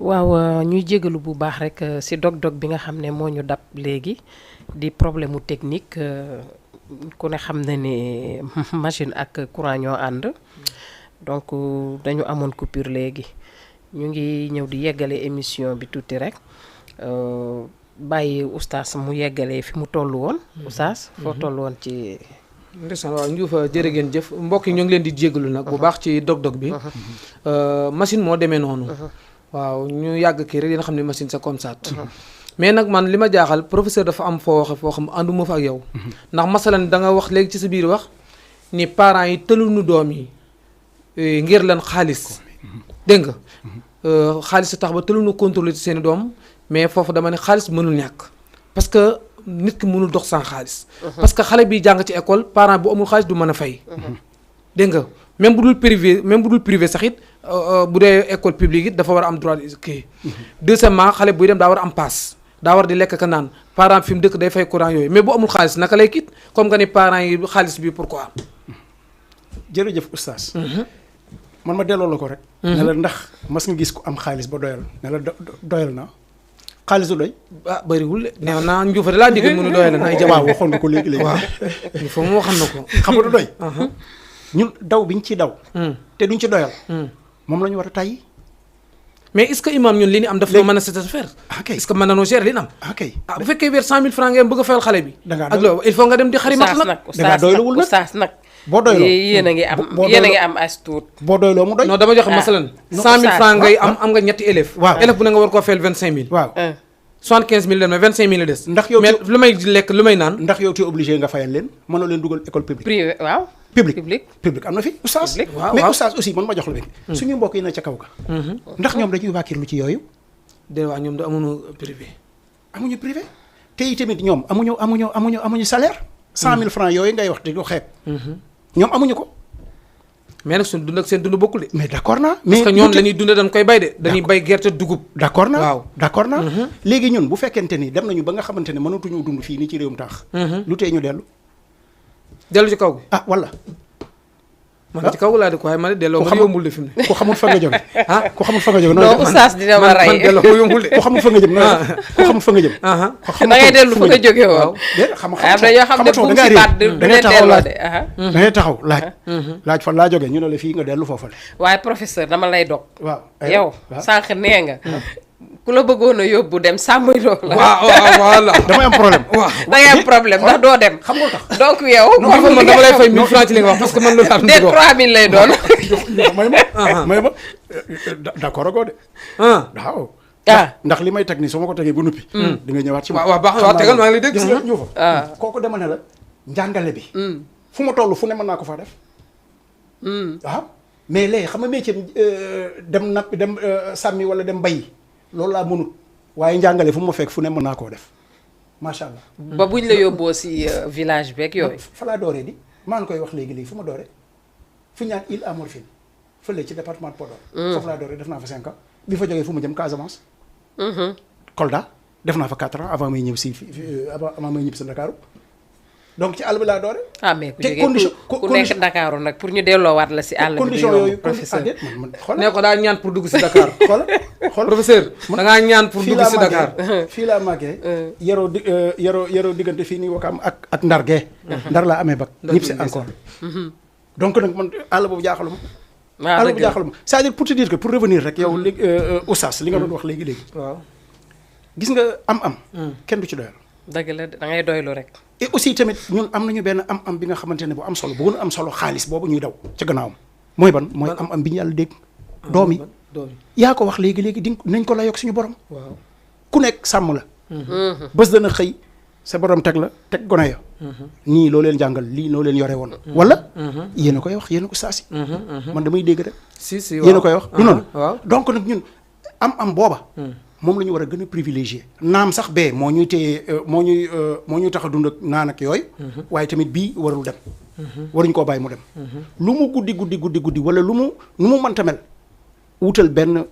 waaw ñuy jégalu bu baax rek ci dog-dog bi nga xam ne moo ñu dab léegi di problème mu technique ku ne xam na ne machine ak courant ñoo ànd donc dañu amoon coupure léegi ñu ngi ñëw di yeggale émission bi tuuti rek bàyyi oustaz mu yeggalee fi mu toll woon oustaz foo toll woon ci ndeysaan waaw Ndioufa jërë ngeen jëf mbokk yi ñoo ngi leen di jégalu nag bu baax ci dog-dog bi machine moo demee noonu waaw ñu yàgg kii rek dina xam ne machine c'est comme ça mais nag man li ma jaaxal professeur dafa am foo waxe foo xam ànduma fa ak yow ndax masalan da nga wax léegi ci sa biir wax ni parents yi tëluñu doom yi ngir lan xaalis dégg nga xaalis tax ba tëluñu contrôler ci seen i doom mais foofu dama ne xaalis mënul ñàkk parce que nit ki mënul dox sans xaalis parce que xale bi jàng ci école parent bu amul xaalis du mën a fay dégg nga même bu dul privé sax it bu dee école publique it dafa war a am droit kii deuxièmement xale buy dem daa war a am paas daa war di lekk ka naan parent fi mu dëkk day fay courant yooyu mais bu amul xaalis naka lay kit comme nga ni parents yi xaalis bi pourquoi jërëjëf oustaz man ma delloo la ko rek ne la ndax mas nga gis ku am xaalis ba doyal ne la doyal na xaalis du doy ah bëriwul de nee naa Ndioufa da laa dégg mënu doyal na ay jamono waaw waxoon nga ko léegi-léegi waaw il faut mu waxal na ko xam nga du doy ñun daw bi ñu ciy daw te duñ ci doyal moom la ñu war a tàyyi mais est-ce que imam ñun li ñu am daf mën a satisfaire est-ce que mën nañoo gérer li ñu am bu fekkee weer 100 000 francs ngeen bëgg a fayal xale bi ak loolu il faut nga dem di xari mat nag dangaa doyluwul nag oustaz nag boo doyloo yéen a ngi am as tuut boo doyloo mu doy non dama joxe masalan 100 000 francs ngay am nga ñetti élèves élève bu ne nga war koo fayal 25 000 waaw 75 000 dem na 25 000 la des ndax yow mais lu may lekk lu may naan ndax yow tu es obligé nga fayal leen mënoo leen dugal école publique privé waaw public am na fi oustaz mais oustaz aussi man ma jox la bi suñu mbokk yi na ca kaw ga ndax ñoom dañuy wàkkirlu ci yooyu de waa ñoom da amuñu privé te itamit ñoom amuñu salaire 100 000 francs yooyu ngay wax di ko xeeb ñoom amuñu ko mais nag suñu dund ak seen dund bokkul de mais d'accord naa parce que ñoom la ñuy dund dañ koy bay de dañuy bay gerte dugub d'accord naa waaw d'accord naa léegi ñun bu fekkente ni dem nañu ba nga xamante ne mënatuñu dund fii nii ci réewum taax lu tee ñu dellu ci kaw gi wala man ci kaw laa de ko waaye man de delloo ma yombul de fi mu ne ku xamul fa nga jóge ku xamul fa nga jóge non oustaz dina ma rey man delloo ma yombul de ku xamul fa nga jëm ku xamul fa nga jëm da ngay dellu fa nga jóge waaw am na yoo xam ne bu ci baat du leen delloo de da ngay taxaw laaj fan laa jóge ñu ne la fii nga dellu foofa la waaye professeur dama lay dog waaw yow sànq nee nga ku la bëggoon a yóbbu dem sàmmay loo la waaw voilà damay am problème waaw da ngay am problème ndax doo dem xam nga tax donc yow man dama lay fay 1000 francs ci li nga wax parce que man loolu laa de 3000 lay doon may ma d'accord agoo de waaw ndax li may teg nii su ma ko tegee ba nuppi di nga ñëwaat ci ma waaw baax waaw tegal maa ngi lay dégg ñu fa kooku dama ne la njàngale bi fu ma toll fu ne mën naa ko faa def waaw mais léegi xam nga métier dem nappi dem sàmmi wala dem bayi loolu laa mënut waaye njàngale fu ma fekk fu ne mën naa koo def macha allah. ba buñ la yóbboo si village beeg yooyu. fa laa dooree di maa ngi koy wax léegi fu ma dooree fu ñu naan Île à Morphine fële ci département de Podor. foofu laa dooree def naa fa 5 ans bi fa jógee fu ma jëm Casamance. Kolda def naa fa 4 ans avant may ñëw si avant may ñëw si Ndakaaru donc ci àll bi laa doore mais ku jógee ku nekk Ndakaaru nag pour ñu delloowaat la si àll bi. condition yooyu professeur ne ko daa ñaan pour dugg si Dakar. xool professeur da ngaa ñaan pour dugg si Dakar. fii laa màggee yaroo diggante fii nii Wakaam ak Ndar gee. Ndar laa amee bac ñëpp si encore. donc nag man àll boobu jaaxaluma. àll boobu jaaxaluma c'est-à-dire pour te dire que pour revenir rek yow li oustaz li nga doon wax léegi waaw gis nga am kenn du ci doyal. dëgg la da ngay doylu rek. et aussi tamit ñun am nañu benn am bi nga xamante ne bu am solo bu gën a am solo xaalis boobu ñuy daw ca gannaawam mooy ban mooy am bi ñu yàlla dégg doom yi yaa ko wax léegi di nañ ko la yokk suñu borom waaw ku nekk sàmm la bés dana xëy sa borom teg gone ya nii loo leen jàngal lii noo leen yore woon wala yéen a koy wax yéen a ko saasi man damay dégg rek si yéen a koy wax du noonu waaw donc nag ñun am booba moom la ñu war a gën a privilégié naam sax bee moo ñuy téye moo ñuy tax a dund ak naan ak yooyu waaye tamit bii warul dem waruñu koo bàyyi mu dem lu mu guddi wala nu mu mënta mel wutal benn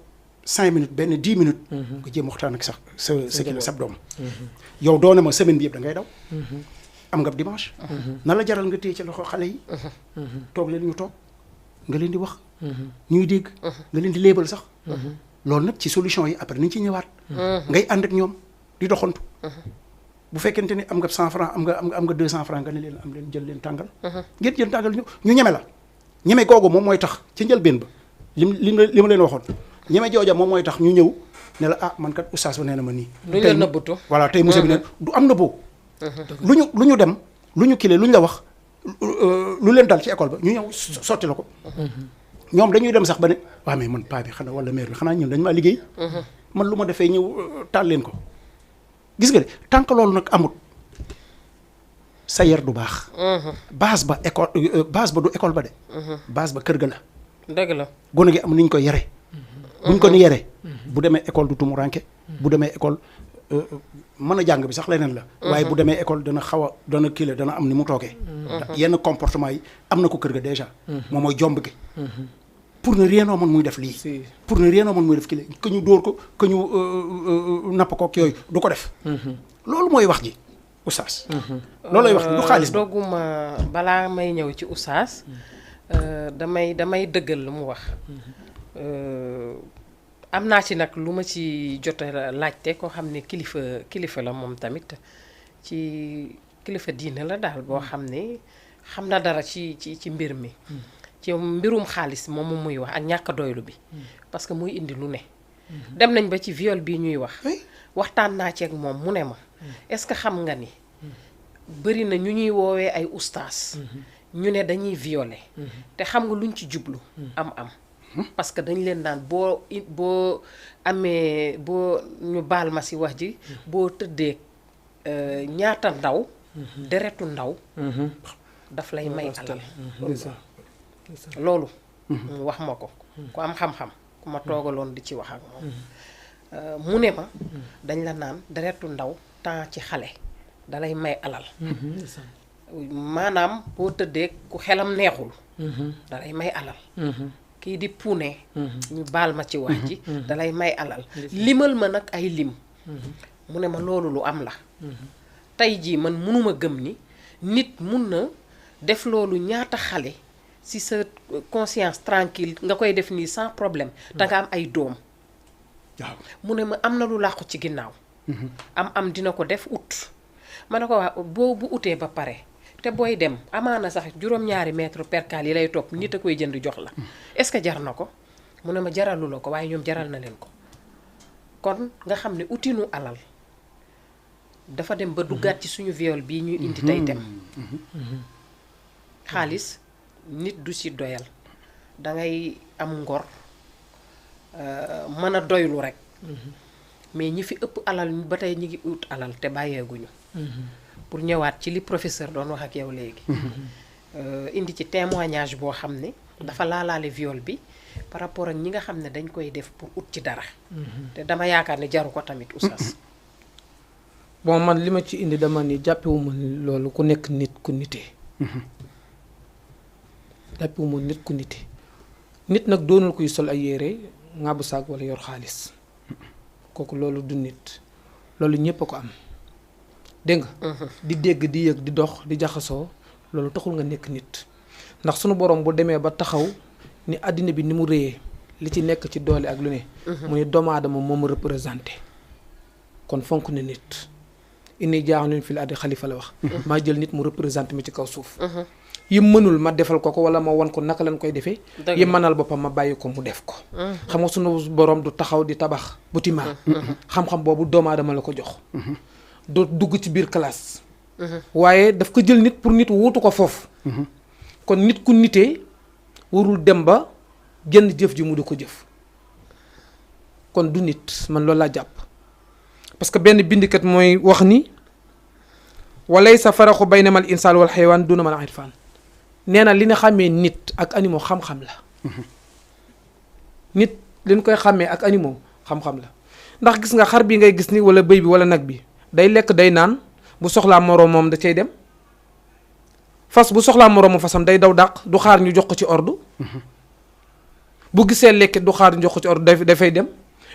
5 minutes benn 10 minutes nga jéem waxtaan ak sax sa kii la sab doom yow doone ma semaine bi yëpp da ngay daw am nga dimanche na la jaral nga téye ci loxo xale yi toog leen ñu toog nga leen di wax ñuy dégg nga leen di léebal sax loolu nag ci solution yi après nañ ci ñëwaat. ngay ànd ak ñoom di doxantu. bu fekkente ni am nga 100 francs am nga 200 francs nga ne leen am leen jël leen tàngal. ngeen jël tàngal ñu ñeme la. ñeme googu moom mooy tax ci njëlbeen ba li ma leen waxoon ñeme jooja moom mooy tax ñu ñëw ne la ah man kat oustaz ba nee na ma nii. duñ la nëbbatu. voilà tey monsieur bi ne du am nëbboo. lu ñu dem lu ñu kile lu ñu la wax lu leen dal ci école ba ñu ñëw sotti la ko. ñoom dañuy dem sax ba ne waaw mais man paa bi xanaa wala mère bi xanaa ñun dañu maa liggéey. man lu ma defee ñëw taal leen ko. gis nga de tant que loolu nag amut sa yar du baax. base ba du école ba de. base ba kër ga la. dëgg la gone gi am ni ñu koy yare. buñ ko ni yare bu demee école du tumuranke bu demee école mën a jàng bi sax leneen la. waaye bu demee école dana xaw a dana kile dana am ni mu toogee. yenn comportement yi am na ko kër ga déjà. moom mooy jomb gi. pour ne rien au monde muy def lii. pour ne rien au monde muy def kii que ñu dóor ko que ñu napp ko ak yooyu du ko def. loolu mooy wax ji oustaz. loolu lay wax ji du xaalis ba. dogguma balaa may ñëw ci oustaz damay dëggal lu mu wax. am naa ci nag lu ma ci jot a laajte koo xam ne kilifa la moom tamit ci kilifa diine la daal boo xam ne xam na dara ci mbir mi. ci mbirum xaalis moom muy wax ak ñàkk doylu bi parce que muy indi lu ne dem nañ ba ci viol bi ñuy wax waxtaan naa ci ak moom mu ne ma est-ce que xam nga ni bëri na ñu ñuy woowee ay ustaas ñu ne dañuy violer te xam nga luñ ci jublu am parce que dañ leen naan boo amee boo ñu baal ma si wax ji boo tëddee ñaata ndaw deretu ndaw daf lay may alal loolu mu wax ma ko ku am xam-xam ku ma toogaloon di ci wax ak moom mu ne ma dañ la naan deretu ndaw temps ci xale dalay may alal maanaam boo tëddee ku xelam neexul dalay may alal kii di puune ñu baal ma ci wax ji dalay may alal limal ma nag ay lim mu ne ma loolu lu am la tey jii man mënuma gëm ni nit mun na def loolu ñaata xale si sa conscience tranquille nga koy def nii sans problème da nga am ay doom waaw mu ne ma am na lu làqu ci ginnaaw am dina ko def ut ma ne ko waa boo bu utee ba pare te booy dem amaana sax juróom-ñaari mètre percale yi lay topp nit a koy jënd jox la est-ce que jar na ko mu ne ma jaralu la ko waaye ñoom jaral na leen ko kon nga xam ne utinu alal dafa dem ba duggaat ci suñu viol bii ñuy indi tey dem xaalis nit du ci doyal dangay am ngor mën a doylu rek mais ñi fi ëpp alal ba tey ñi ngi ut alal te bàyyeeguñu pour ñëwaat ci li professeur doon wax ak yow léegi indi ci témoignage boo xam ne dafa laalaale viol bi par rapport ak ñi nga xam ne dañ koy def pour ut ci dara te dama yaakaar ne jaru ko tamit oustaz bon man li ma ci indi dama ni jàppewuma loolu ku nekk nit ku nitee jàppewuma nit ku nitee nit nag doonul kuy sol ay yére ŋàbbu saag wala yor xaalis kooku loolu du nit loolu ñépp a ko am dégg nga di dégg di yëg di dox di jaxasoo loolu taxul nga nekk nit ndax sunu borom bu demee ba taxaw ni àddina bi ni mu réyee li ci nekk ci doole ak lu ne mu ne doomu aadama moom représenté kon fonk na nit inni jaaxalun fil ardi xalifa la wax maa jël nit mu représenté mi ci kaw suuf yi mënul ma defal ko wala ma wan ko naka lañ koy defee yi mënal boppam ma bàyyi ko mu def ko xam nga sunu borom du taxaw di tabax bâtiment xam-xam boobu doomu aadama la ko jox du dugg ci biir classe waaye daf ko jël nit pour nit wuutu ko foofu kon nit ku nitee warul dem ba jënd jëf ji mu di ko jëf kon du nit man loolu laa jàpp parce que benn bindikat mooy wax ni walay sa faraxu baynamal insaan wal xaywaan duna mal irfaan nee na li nga xàmmee nit ak animaux xam-xam la nit li ñu koy xàmmee ak animaux xam-xam la ndax gis nga xar bi ngay gis ni wala bëy bi wala nag bi day lekk day naan bu soxlaa moroom moom da cay dem fas bu soxlaa moroomu fasam day daw dàq du xaar ñu jox ko ci ordre bu gisee lekk du xaar ñu jox ko ci ordre dafay dem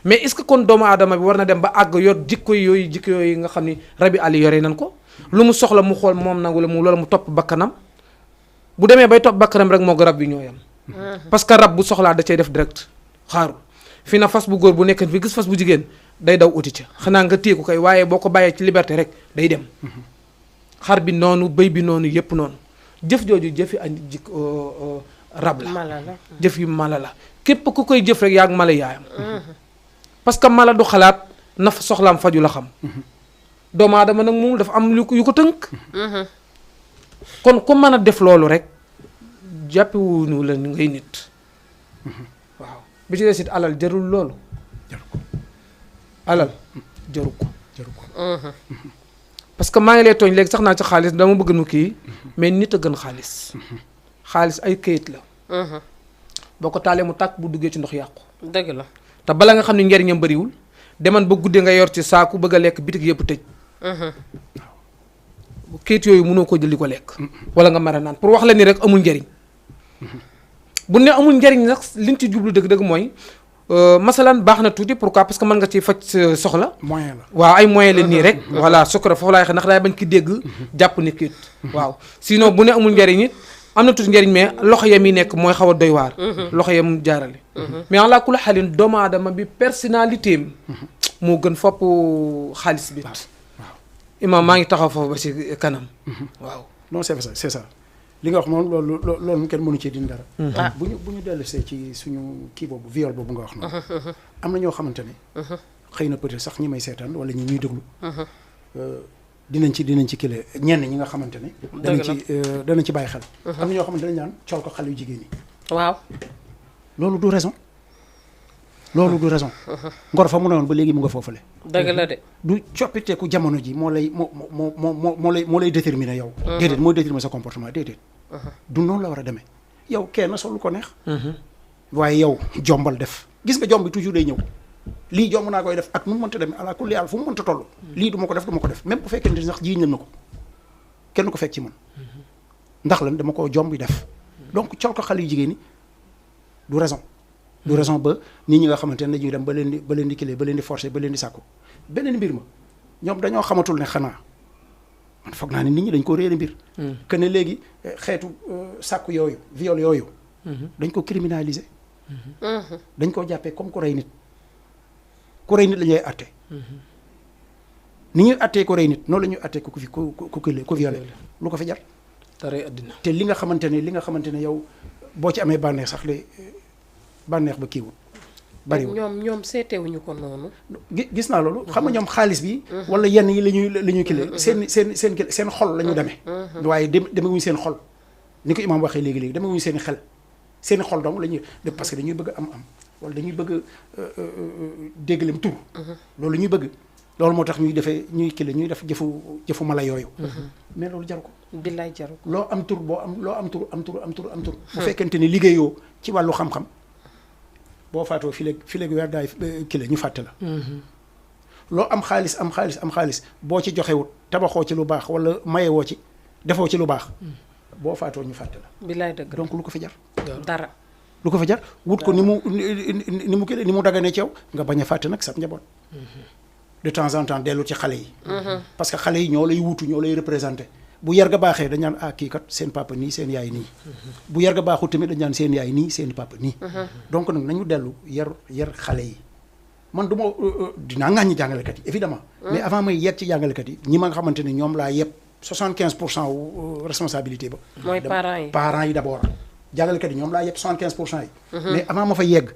mais est-ce que kon doomu aadama bi war na dem ba àgg yor jikko yooyu nga xam ni rabi ali yore nan ko lu mu soxla mu xool moom nag wala mu topp bakkanam bu demee bay topp bakkanam rek moo ko rab bi ñoo yam parce que rab bu soxlaa da cay def direct xaarul fi na fas bu góor bu nekk fi gis fas bu jigéen day daw uti ca xanaa nga téye ko kay waaye boo ko bàyyee ci liberté rek day dem xar bi noonu bëy bi noonu yépp noonu jëf jooju jëfi andi jik rab la mala la. jëf yu mala la képp ku koy jëf rek yaag mala yaayam parce que mala du xalaat na fa soxlaam faju la xam doomu aadama nag moom dafa am yu ko tënk kon ku mën a def loolu rek jàppewuñu la ngay nit waaw bi ci des it alal jarul loolu jaru ko alal jaru ko jaru ko parce que maa ngi lay tooñ léegi sax naa ci xaalis dama bëgg nu kii mais nit a gën xaalis xaalis ay këyit la boo ko taalee mu tàkk bu duggee ci ndox yàqu dëgg la. te bala nga xam ne njariñam bëriwul deman ba guddee nga yor ci saaku bëgg a lekk bitig yëpp tëj këyit yooyu mënoo ko jël di ko lekk wala nga mara naan pour wax la ni rek amul njariñ bu ne amul njariñ nag liñ ci jublu dëgg-dëgg mooy masalan baax na tuuti pourquoi parce que mën nga ci faj soxla moyen la waaw ay moyen la nii rek voilà sukra foofu laay wax ndax daay bañ ki dégg jàpp ni kiit waaw sinon bu ne amul njariñ it am na tuuti njariñ mais loxo yam yi nekk mooy xaw a doy waar loxo yam jaarale mais en la kula xalin doomu aadama bi personnalité am moo gën fopp xaalis bi imam maa ngi taxaw foofu ba ci kanam waaw non c'est ça li nga wax moom loolu kenn mënu ci dindi dara bu ñu dellusee ci suñu kii boobu viol boobu nga wax noonu am na ñoo xamante ne xëy na peut-être sax ñi may seetaan wala ñi ñuy déglu dinañ ci kile ñenn ñi nga xamante ne danañ ci bàyyi xel am na ñoo xamante ne naan col ko xale yu jigéen ñi waaw. loolu du raison ngor fa mu ne woon ba léegi mu nga foofale dëgg la de. du coppiteeku jamono ji moo lay déterminer yow déedéet mooy déterminer sa comportement déedéet du noonu la war a demee yow kenn sol lu ko neex waaye yow jombal def gis nga jomb bi toujours day ñëw lii jomb naa koy def ak nu mu mënta demee ala kulli yàlla fu mu mënta toll lii du ma ko def même bu fekkee ne sax jiiñ na ko kenn ko fekk ci man ndax lan dama ko jomb def donc col ko xale yu jigéen ñi du raison ba nit ñi nga xamante ne dañuy dem ba leen di kilee ba leen di forcer ba leen di sàkku beneen mbir ma ñoom dañoo xamatul ne xanaa man foog naa ne nit ñi dañ ko réere mbir que ne léegi xeetu sàkku yooyu viol yooyu dañ ko criminaliser dañ koo jàppee comme ku rey nit la ñuy atte ni ñuy attee ko rey nit noonu la ñuy attee ko ku violé lu ko fi jar taree àddina te li nga xamante ne yow boo ci amee bànneex sax le bànneex ba kiiwul bariwul ñoom seetewuñu ko noonu. gis naa loolu xam nga ñoom xaalis bi wala yenn yi la ñuy kile seen xol la ñu demee waaye demewuñu seen xol ni ko imaam waxee léegi demewuñu seen xel seen xol dong la ñuy def parce que dañuy bëgg am wala dañuy bëgg déggalem tur loolu la ñuy bëgg loolu moo tax ñuy def jëfu mala yooyu mais loolu jaru ko billaay jaru ko loo am tur am tur bu fekkente ni liggéeyoo ci wàllu xam-xam boo faatoo fileeg weer daay kile ñu fàtte la loo am xaalis boo ci joxewut tabaxoo ci lu baax wala mayewoo ci defoo ci lu baax boo faatoo ñu fàtte la billaay dëgg donc lu ko fi jar dara lu ko fa jar wut ko ni mu daganee ci yow nga bañ a fàtte nag sa njaboot de temps en temps dellu ci xale yi parce que xale yi ñoo lay wutu ñoo lay représenté bu yar ga baaxee dañ naan kii kat seen papa nii seen yaay nii bu yar ga baaxul tamit dañ naan seen yaay nii seen papa nii donc nag nañu dellu yar xale yi man du ma dinaa ŋàññi jàngalekat yi évidemment mais avant may yegg ci jàngalekat yi ñi ma nga xamante ne ñoom laa yëpp 75% wu responsabilité ba mooy parents yi d'abord jàngalekat yi ñoom laa yëpp 75% yi mais avant ma fa yegg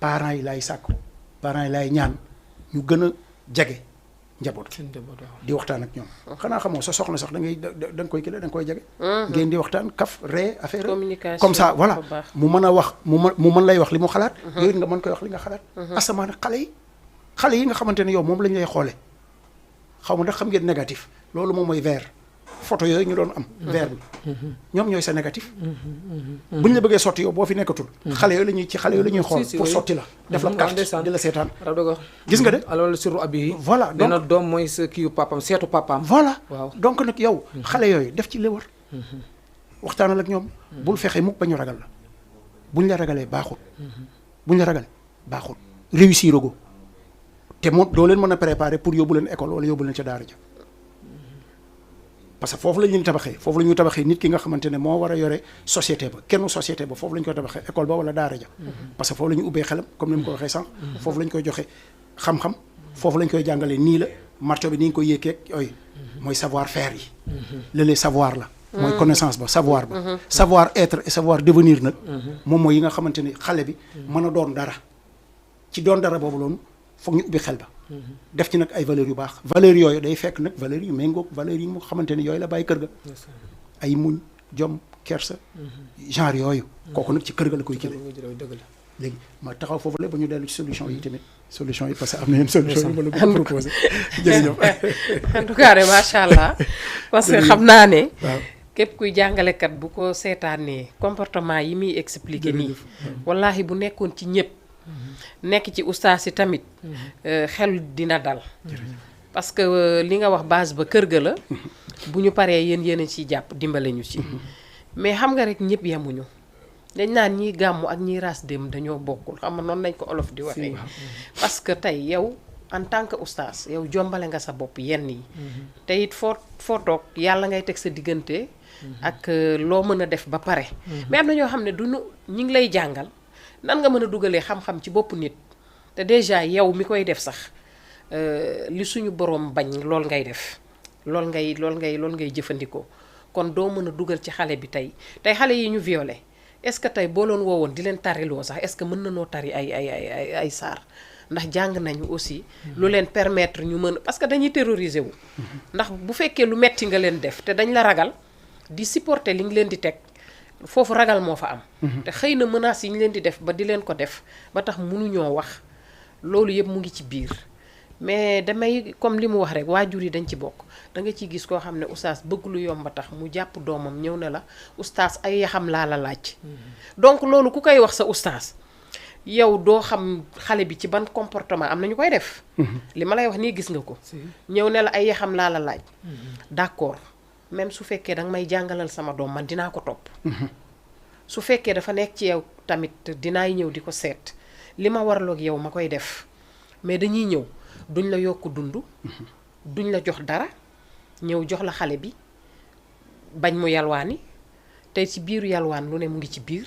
parents yi laay sàkku parents yi laay ñaan ñu gën a jege njaboot di waxtaan ak ñoom xanaa xamoo sa soxna sax da nga koy kile da nga koy jege ngeen di waxtaan kaf ree affaire comme ça voilà mu mën a wax mu mën lay wax li mu xalaat yooyu nga mën koy wax li nga xalaat asamaan ak xale yi nga xamante ne yow moom lañ lay xoole xaw ma ndax xam ngeen négatif loolu moom mooy vert photo yooyu ñu doon am vert bi ñoom ñooy sa négatif buñ la bëggee sotti yow boo fi nekkatul xale yooyu la ñuy xool pour sotti la def la carte di la seetaan gis nga de alors suru abi voilà dana doom mooy sa kii papam seetu papam voilà donc nag yow xale yooyu def ci li war waxtaanal ak ñoom bul fexe mukk ba ñu ragal la buñ la ragalee baaxul réussir go te moo doo leen mën a préparer pour yóbbu leen école wala yóbbu leen ca daara ja parce que foofu la ñuy tabaxee foofu la ñuy tabaxee nit ki nga xamante ne moo war a yore société ba kenn société ba foofu la ñu koy tabaxee école ba wala daara ja parce que foofu la ñu ubbee xelam comme ni mu ko waxee sànq foofu la ñu koy joxe xam-xam foofu la ñu koy jàngalee nii la marto bi ni ñu koy yéekeeg yooyu mooy savoir faire yi léeg-léeg savoir la mooy connaissance ba savoir ba savoir être et savoir devenir nag moom mooy yi nga xamante ni xale bi mën a doon dara ci doon dara boobu loonu foog ñu ubbi xel ba def ci nag ay valeurs yu baax valeurs yooyu day fekk nag valeurs yu méngoog valeurs yi mu xamante ni yooyu la bàyyi kër ga ay muñ jom kersa genre yooyu kooku nag ci kër ga la koy jëlee léegi ma taxaw foofu la ba ñu dellu ci solution yi tamit solution yi parce que am na yenn solution yi ma la bëgg a proposé jërëjëf en tout cas de macha allah parce que xam naa ne képp kuy jàngalekat bu ko seetaanee comportement yi muy expliqué nii wallaahi bu nekkoon ci ñëpp nekk ci ustaas yi tamit xel dina dal parce que li nga wax base ba kër ga la bu ñu paree yéen a ciy jàpp dimbale ñu ci mais xam nga rek ñëpp yemuñu dañ naan ñiy gàmmu ak ñiy raas dem dañoo bokkul xam nga noonu nañ ko olof di waxee parce que tey yow en tant que ustaas yow jombale nga sa bopp yenn yi te it foo toog yàlla ngay teg sa diggante ak loo mën a def ba pare mais am na ñoo xam ne duñu ñi ngi lay jàngal nan nga mën a dugalee xam-xam ci bopp nit te déjà yow mi koy def sax li suñu borom bañ lool ngay def lool ngay jëfandikoo kon doo mën a dugal ci xale bi tey xale yi ñu violé est-ce que tey boo loon woowoon di leen tariloo sax est-ce que mën na noo tari ay saar ndax jàng nañu aussi lu leen permettre ñu mën parce que dañuy terroriser wu ndax bu fekkee lu metti nga leen def te dañ la ragal di supporter li nga leen di teg foofu ragal moo fa am te xëy na menaces yi ñu leen di def ba di leen ko def ba tax mënuñoo wax loolu yëpp mu ngi ci biir mais damay comme li mu wax rek waajur yi dañ ci bokk da nga ciy gis koo xam ne oustaz bëgg lu yomb ba tax mu jàpp doomam ñëw ne la oustaz ay yaxam laa la laaj donc loolu ku koy wax sa oustaz yow doo xam xale bi ci ban comportement am na ñu koy def li ma lay wax nii gis nga ko ñëw ne la ay yaxam laa la laaj d'accord même su fekkee danga may jàngalal sama doom man dinaa ko topp su fekkee dafa nekk ci yow tamit dinaay ñëw di ko seet li ma waraloog yow ma koy def mais dañuy ñëw duñ la yokk dund duñ la jox dara ñëw jox la xale bi bañ mu yalwaani tey ci biiru yalwaan lu ne mu ngi ci biir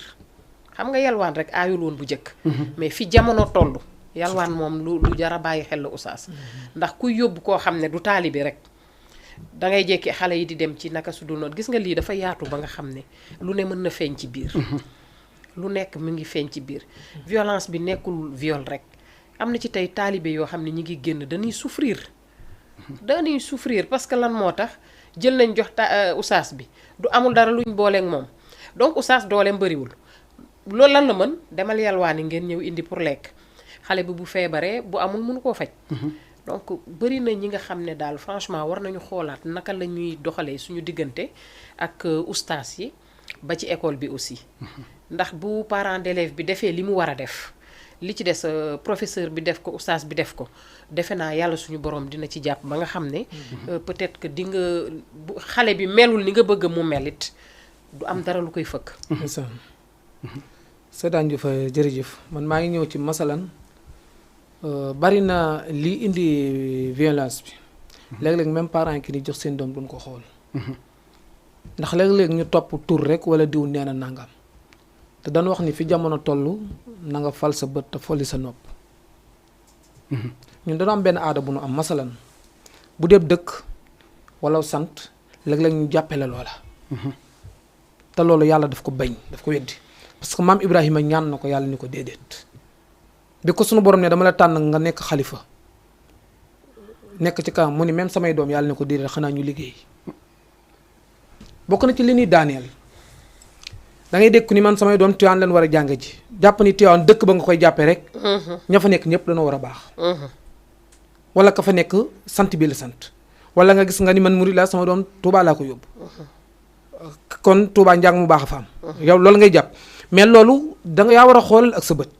xam nga yalwaan rek aayul woon bu njëkk mais fi jamono toll yalwaan moom lu jar a bàyyi xel la oustaz ndax kuy yóbbu koo xam ne du taalibi rek dangay jekki xale yi di dem ci naka su dul noonu gis nga lii dafa yaatu ba nga xam ne lu ne mën na feeñ ci biir lu nekk mu ngi feeñ ci biir violence bi nekkul viol rek am na ci tey taalibe yoo xam ne ñi ngi génn dañuy souffrir parce que lan moo tax jël nañ jox oustaz bi du amul dara luñ booleek moom donc oustaz dooleem bëriwul loolu lan la mën demal yalwaani ngeen ñëw indi pour lekk xale bi bu feebaree bu amul mënu koo faj donc bëri na ñi nga xam ne daal franchement war nañu xoolaat naka la ñuy doxalee suñu diggante ak oustaz yi ba ci école bi aussi ndax bu parent d'élève bi defee li mu war a def li ci des professeur bi def ko oustaz bi def ko defe naa yàlla suñu borom dina ci jàpp ba nga xam ne peut-être que di nga xale bi melul ni nga bëgg mu melit du am dara lu koy fëkk Seydaan Diouf jërëjëf man maa ngi ñëw ci masalan bari na lii indi violence bi léeg-léeg même parents ki ni jox seen doom duñ ko xool ndax léeg-léeg ñu topp tur rek wala diw nee na nangam te dañu wax ni fi jamono toll na nga fal sa bët te folli sa nopp ñun dañoo am benn aada bu nu am masalan bu dee dëkk wala sant léeg-léeg ñu jàppee la loola te loolu yàlla daf ko bañ daf ko weddi parce que maam Ibrahima ñaan na ko yàlla ni ko déedéet bi ko sunu borom ne dama la tànn nga nekk xalifa nekk ci kanam mu ni même samay doom yàlla ne ko déedéet xanaa ñu liggéey bokk na ci li ñuy daaneel da ngay dégg ni man samay doom Tiwaawan leen war a jàng ji jàpp ni Tiwaawan dëkk ba nga koy jàppee rek ña fa nekk ñëpp dañoo war a baax wala ka fa nekk sant bi la sant wala nga gis nga ni man murid laa sama doom Touba laa ko yóbbu kon Touba njàng mu baax a fa am yow loolu ngay jàpp mais loolu danga yaa war a xool ak sa bët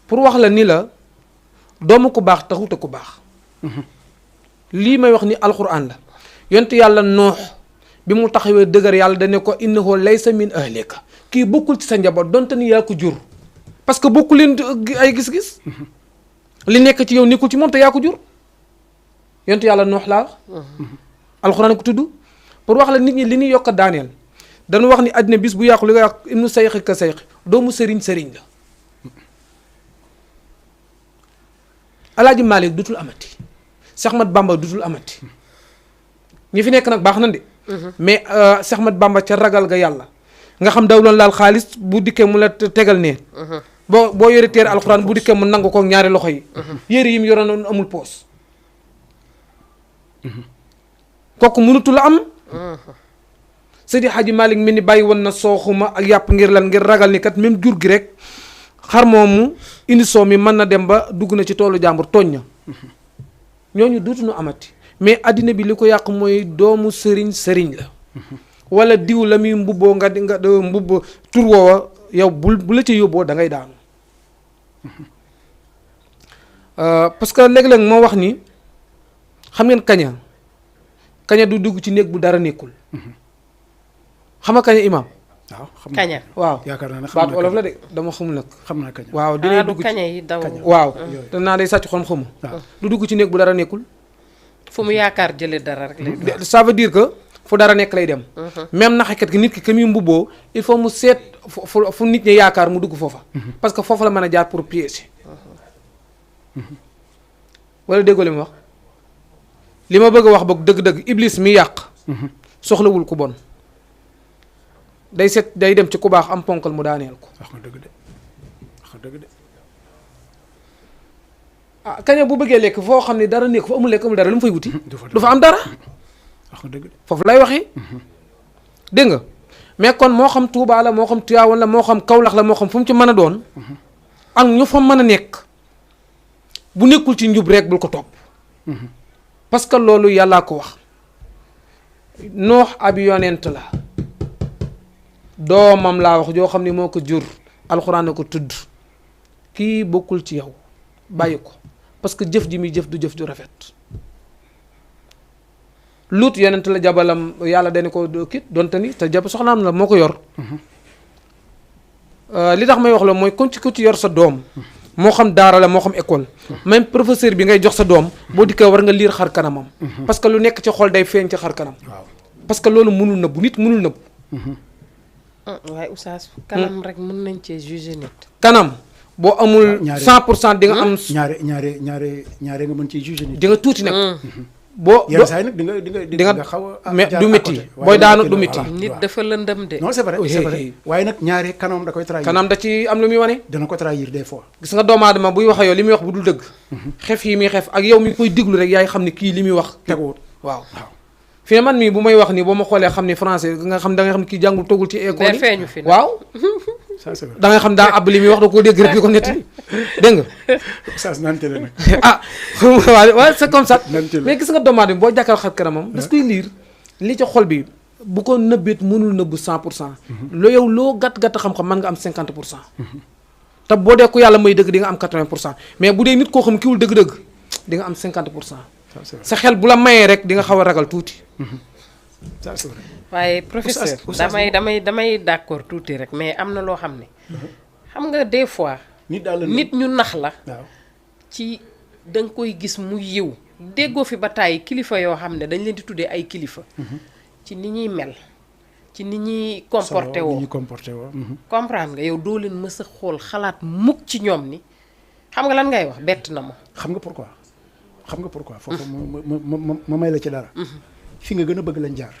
pour wax la ni la doomu ku baax taxut ku baax lii may wax ni alxuraan la yonent yàlla Nuux bi mu taxawee dëgër yàlla dane ko innahu laysa min ahlika kii bokkul ci sa njaboot donte ni yaa ko jur parce que bokkul leen ay gis-gis li nekk ci yow nekkul ci moom te yaa ko jur yontu yàlla noox laa wax alxuraan ko tudd pour wax la nit ñi li ñuy yokk a daaneel dañu wax ni àddina bis bu yàqu li nga wax ibnu sayxi ka sayxi doomu sëriñ la alaaji Maalik dutul amati Seex Ahmad Bamba dutul amati ñi fi nekk nag baax na de mais Seex Ahmad Bamba ca ragal ga yàlla nga xam daw loon laal xaalis bu dikkee mu la tegal nee boo yore téere alxuraan bu dikkee mu nangu ko ñaari loxo yi yére yi mu yoroon amul poos kooku mënutu la am Seydi Hadji Malick mi ni bàyyi woon na sooxuma ak yàpp ngir lan ngir ragal ni kat même jur gi rek xar moomu indi soo mi mën na dem ba dugg na ci toolu jàmbur tooñ na ñooñu duutuñu amati mais addina bi li ko yàq mooy doomu sëriñ la wala diw la muy mbubboo nga mbubb tur woowa yow bu la ci yóbboo da ngay daanu parce que léeg-léeg moo wax ni xam ngeen kaña du dugg ci néeg bu dara nekkul xam nga kaña imaam waaw xam kaña waaw yaakaar naa ne baat olof la de dama xamul nag xam naa kaña waaw dina dugg kaña yi daw waaw te naa day sàcc xom xamu du dugg ci néeg bu dara nekkul fu mu yaakaar jële dara rek lay ça veut dire que fu dara nekk lay dem même naxekat gi nit ki muy mbubboo il faut mu seet fu nit ñi yaakaar mu dugg foofa parce que foofu la mën a jaar pour piéger wala déggoo li mu wax li ma bëgg a wax boog dëgg-dëgg iblis mi yàq soxlawul ku bon day set day dem ci ku baax am ponkal mu daaneel ko wax nga dëgg de wax nga dëgg de ah kaña bu bëggee lekk foo xam ne dara nekk fa amul lekk amul dara lu mu fay wuti du fa am dara wax nga dëgg de foofu lay waxee dégg nga mais kon moo xam Touba la moo xam Tivaouane la moo xam Kaolack la moo xam fu mu ci mën a doon ak ñu fa mën a nekk bu nekkul ci njub rek bul ko topp parce que loolu yàllaa ko wax noox ab yonent la doomam laa wax joo xam ne moo ko jur alxuraan na ko tudd kii bokkul ci yow bàyyi ko parce que jëf ji muy jëf du jëf ju rafet luut yonent la jabalam yàlla dañu ko kit donte ni te jab soxnaam la moo ko yor li tax may wax la mooy ku ci yor sa doom moo xam daara la moo xam école même professeur bi ngay jox sa doom boo dikkee war nga liir xar kanamam parce que lu nekk ci xol day feeñ ci xar kanam waaw parce que loolu mënul nëbbu nit mënul nëbbu waaye oustaz kanam rek mën nañ cee juger nit kanam boo amul ñaari 100% di nga am ñaare nga mën ci juger nit di nga tuuti nag boo yenn saa yi nag di nga xaw a mais jaar du à métti côté. booy waaye daanu nag du kenn- métti voilà, nit waaw. dafa lëndëm de non c'est vrai c'est vrai Oui. waaye nag ñaare kanam da koy trahir kanam da ci am lu muy wane dana ko trahir des fois gis nga doomu aadama buy wax yow li muy wax bu dul dëgg xef yi muy xef ak yow mi koy diglu rek yaay xam ne kii li muy wax teguwut waaw waaw fi ne man mii bu may wax nii boo ma xoolee xam ni français nga xam da nga xam kii jàngul toggul ci école day yi feeñu fi nag. waaw ça c'est vrai da nga xam daa àbb li muy wax da koo dégg rek di ko netti dégg nga ça naan télé nag ah waaw c'est comme ça Nan ci la. mais gis nga doomu aadama boo jàkkal xar kanamam das koy liir li ci xol bi bu ko nëbbit mënul nëbbu 100% loo yow loo gàtt-gàtt xam-xam mën nga am 50% te boo dee ku yàlla may dëgg di nga am 80% mais bu dee nit koo xam kiwul dëgg-dëgg di nga am 50% ça c'est vrai sa xel bu la mayee rek di nga xaw a ragal tuuti ça c'est vrai waaye professeur Oustaz damay d'accord tuuti rek mais am na loo xam ne xam nga des fois nit daal la nit ñu nax la waaw ci da nga koy gis mu yiw déggoo fi ba tàyyi kilifa yoo xam ne dañ leen di tuddee ay kilifa ci ni ñuy mel ci ni ñuy comporté ni woo ñuy comporté woo comprendre nga yow doo leen mës a xool xalaat mukk ci ñoom ni xam nga lan ngay wax bett na ma xam nga pourquoi foofu ma may la ci dara fi nga gën a bëgg lañ jaar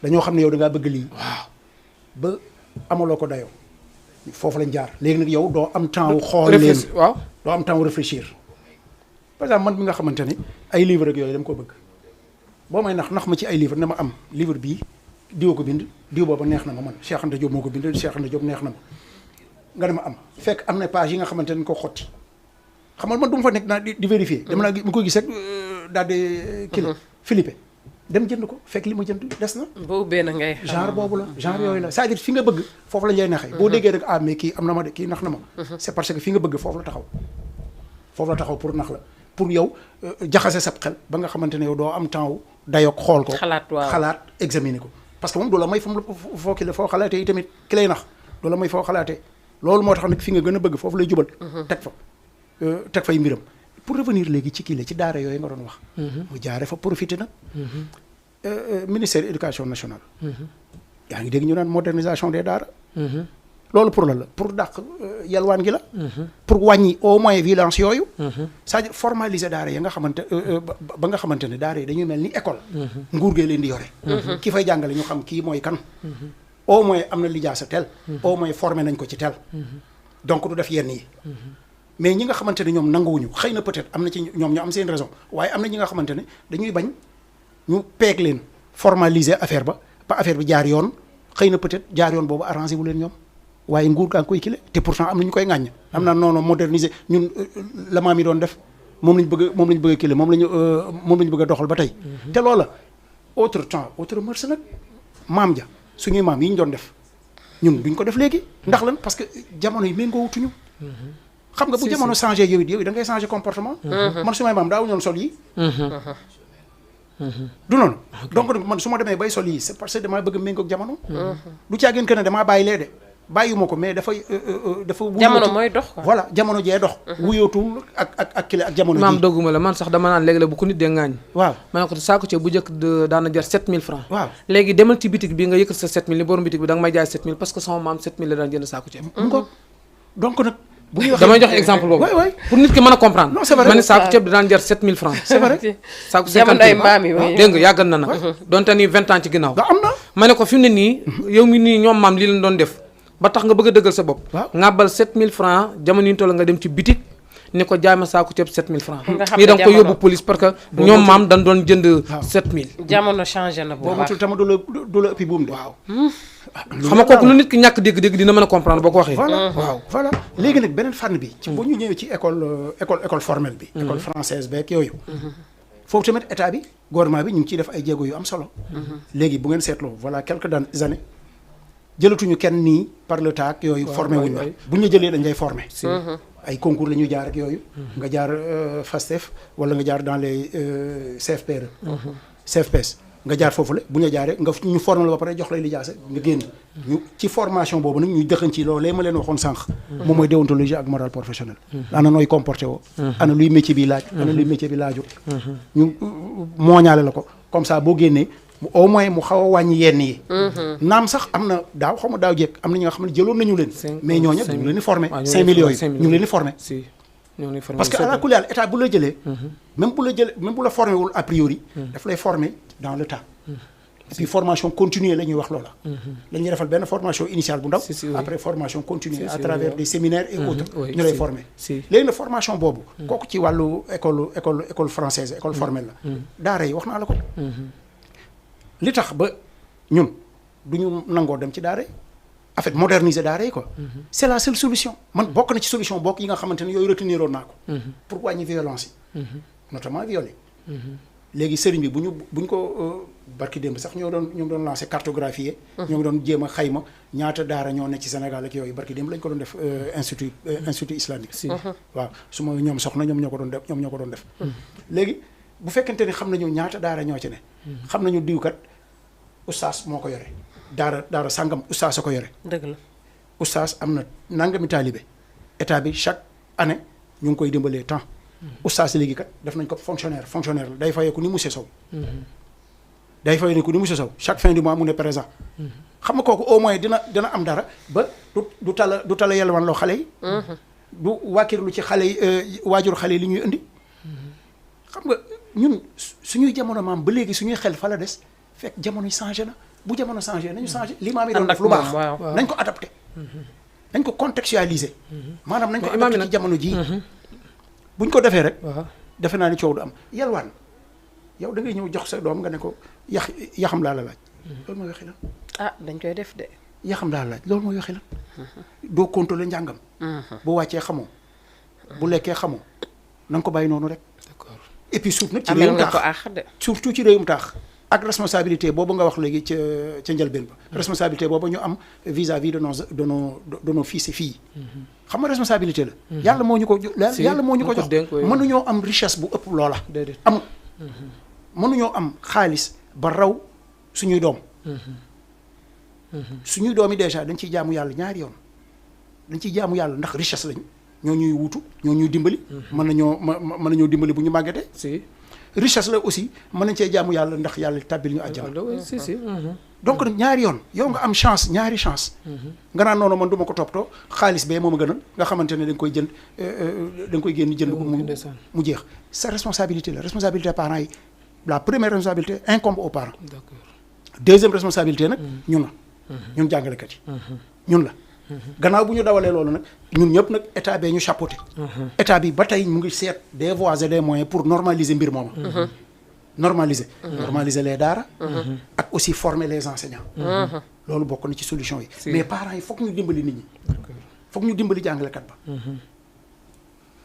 dañoo xam ne yow da ngaa bëgg lii waaw ba amaloo ko dayoo foofu lañ jaar léegi nag yow doo am temps wu xool leen waaw doo am temps wu réfléchir par exemple man mi nga xamante ni ay livre ak yooyu dama ko bëgg boo may nax ma ci ay livre ne ma am livre bii diw ko bind diw booba neex na ma man Cheikh Anta Diop moo ko bind Cheikh Anta Diop neex na ma nga ne ma am fekk am na page yi nga xamante ne ko xotti xam nga man du ma fa nekk naa di vérifier dama naa mu koy gis rek daal di kii Philippe dem jënd ko fekk li ma jënd des na boo ubbee na ngay xam. genre boobu la genre yooyu la c'est-à-dire fi nga bëgg foofu la ñuy naxee boo déggee rek ah mais kii am na ma de kii nax na ma c'est parce que fi nga bëgg foofu la taxaw pour nax la pour yow jaxase sab xel ba nga xamante ne yow doo am temps wu dayoog xool ko xalaat examiner ko parce que moom doo la may foo ki la foo xalaatee yi tamit ki lay nax doo la may foo xalaatee loolu moo tax nag fi nga gën a bëgg foofu lay jubal teg fay mbiram pour revenir léegi ci kii la ci daara yooyu nga doon wax. mu jaare fa profité nag. ministère éducation nationale. yaa ngi dégg ñu naan modernisation des daara. loolu pour la pour dàq yalwaan gi la. pour wàññi au moins violence yooyu. c'est-à-dire formaliser daara yi nga xamante ba nga xamante ne daara yi dañuy mel ni école. nguur gee leen di yore. ki fay jàngale ñu xam kii mooy kan. au moins am na lijaasa tel. au moins formé nañ ko ci tel. donc du def yenn yi. mais ñi nga xamante ne ñoom nanguwuñu xëy na peut-être am na ci ñoom ñu am seen raison waaye am na ñi nga xamante ne dañuy bañ ñu peeg leen formaliser affaire ba affaire bi jaar yoon xëy na peut-être jaar yoon boobu arrangé wu leen ñoom. waaye nguur gaa ngi koy kile te pourtant am na ñu koy ŋàññ. am na non moderniser ñun la maam yi doon def moom lañ bëgg a kile moom lañu bëgg a doxal ba tey. te loola autre temps autre mœurs nag maam ja suñuy maam yi ñu doon def ñun duñ ko def léegi. ndax lan parce que jamono yi méngoo wutuñu. xam nga bu jamono changé yow it da ngay changé comportement. man sumay maam daawu ñoon sol yi. du noonu. donc nag man su ma demee bay sol yi c'est parce que damaa bëgg a méngoo ak jamono. du caagin que ne damaa bàyyi lee de. bàyyiwuma ko mais dafay dafa. jamono mooy dox quoi. voilà jamono jee dox. wuyootul ak kile ak jamono ji. maam dogguma la man sax dama naan léegi la bu ko nit dee ŋaañ. waaw ma ne ko saako ceeb bu njëkk daana jar 7000 francs. waaw léegi demal ci bitig bi nga yëkkat sa 7000 ni borom bitig bi da nga may jaay 7000 parce que sama maam 7000 la daan jënd saako ceeb. donc nag. bu ñuy waxee damay jox exemple boobu. waay pour nit ki mën a comprendre. non c'est vrai ma ne saako ceeb daan jar 7000 francs. c'est vrai saako 50 jamono ay maam yi dégg nga yàggan na nag. donte ni 20 ans ci ginnaaw. am na. ma ne ko fi mu ne nii yow mi nii ñoom maam lii leen doon def ba tax nga bëgg a dëggal sa bopp. waaw ngàbbal 7000 francs jamono yi ñu toll nga dem ci bitik ni ko jaay ma saako ceeb 7000 francs. nga xam nii ne da nga ko yóbbu police parce que ñoom maam dañ doon jënd 7000. jamono changé na bu boo baax. matul tamit du la ëppi buum de. waaw. xam nga kooku lu nit ki ñàkk dégg-dégg dina mën a comprendre boo ko waxee. voilà waaw voilà léegi nag beneen fànn bi. ci bu ñu ñëwee ci école formelle bi. école française beeg yooyu. foofu tamit état bi gouvernement bi ñu ngi ciy def ay jéego yu am solo. léegi bu ngeen seetloo voilà quelques années jëlatuñu kenn nii par le temps yooyu. formé wuñ la bu ñu la jëlee dañ lay formé. ay concours la ñuy jaar ak yooyu. nga jaar FASTEF wala nga jaar dans les CFPR. CFPS nga jaar foofu la bu ñu la jaaree nga ñu formé la ba pare jox lay lijaasa nga génn. ñu ci formation boobu nag ñuy dëxañ ci loolee ma leen waxoon sànq. moom mooy déontologie ak morale professionnelle. ana nooy comporté woo. ana luy métier bi laaj. ana luy métier bi laajut. ñu mooñaale la ko comme ça boo génnee. au moins mu xaw a wàññi yenn yi. naam sax am na daaw xaw ma daaw jékk am na ñi nga xam ne jëloon nañu leen. mais ñooñu ñu ngi leen di formé. 5 millions yi ñu ngi leen di formé. parce que ala kulli état bu la jëlee. même bu la formé wul a priori. daf lay formé dans le temps. et puis formation continue la ñuy wax loola. dañuy defal benn formation initiale bu ndaw. après formation continue à travers des séminaires et autres. ñu lay formé. léegi nag formation boobu. kooku ci wàllu école française école formelle la. daara yi wax naa la ko. li tax ba ñun du ñu nangoo dem ci daara yi en fait moderniser daara yi quoi. c'est la seule solution man bokk na ci solution bokk yi nga xamante ne yooyu retenir woon naa ko. pour wàññi violence yi. notamment viol yi. léegi sëriñ bi bu ñu ko barki démb sax ñoo doon lancé cartographier. ñoo ngi doon jéem a xayma ñaata daara ñoo nekk ci Sénégal ak yooyu barki démb lañ ko doon def institut islamique. waaw su ma ñoom soxna ñoom ñoo ko doon def. léegi bu fekkente ni xam nañu ñaata daara ñoo ci ne. xam nañu diwkat ustaas moo ko yore daara sàngam ustaas a ko yore. dëgg la ustaas am na nangami taalibe état bi chaque année ñu ngi koy dimbalee temps. ustaas léegi kat def nañ ko fonctionnaire la day fayeeku ni monsieur Sow. day fayeeku ni monsieur Sow chaque fin du mois mu ne présent. xam nga kooku au moins dina am dara ba du tala yelwaan loo xale yi. du wàkkirlu ci xale yi waajur xale yi li ñuy indi. xam nga ñun suñuy jamono maam ba léegi suñuy xel fa la des fekk jamono yi changé na bu jamono changé nañu changé li maam yi doon def lu baax nañ ko adapté nañ ko contextualiser maanaam nañ ko adapté ci jamono jii buñ ko defee rek defe naa ni coow du am yalwaan yow da ngay ñëw jox sa doom nga ne ko yaxam laa la laaj loolu mooy waxi lan dañ koy def de yaxam laa la laaj loolu mooy waxi lan doo contrôler njàngam boo wàccee xamoo bu lekkee xamoo na nga ko bàyyi noonu rek et puis suuf nag ci réewum taax surtout ci réewum taax ak responsabilité boobu nga wax léegi ca njëlbeen ba responsabilité boobu ñu am vis-à-vis de nos fils et filles xam nga responsabilité la yàlla moo ñu ko jox mënuñoo am richesse bu ëpp loola amul mënuñoo am xaalis ba raw suñuy doom suñuy doom yi déjà dañ ciy jaamu yàlla ñaari yoon dañ ciy jaamu yàlla ndax richesse lañ ñoo ñuy wutu ñoo ñuy dimbali. mën nañoo dimbali bu ñu màggetee. si richesse la aussi mën nañ cee jaamu yàlla ndax yàlla tàbbil ñu àjjana. si. donc nag ñaari yoon yow nga am chance ñaari chance. nga naan noonu man du ma ko toppatoo xaalis bee moom a gënal nga xamante ne da nga koy jënd da nga koy génn jënd ko mu jeex. sa responsabilité la responsabilité parents yi la première responsabilité incombe aux parents. d'accord. deuxième responsabilité nag ñun la. ñun jàngalekat yi. ñun la. gannaaw bu ñu dawalee loolu nag ñun ñëpp nag état bee ñu chapeauté. état bi ba tey mu ngi seet des voies et des moyens pour normaliser mbir mooma. normaliser les daara. ak aussi former les enseignants. loolu bokk na ci solution yi. mais parents yi foog ñu dimbali nit ñi. foog ñu dimbali jàngalekat ba.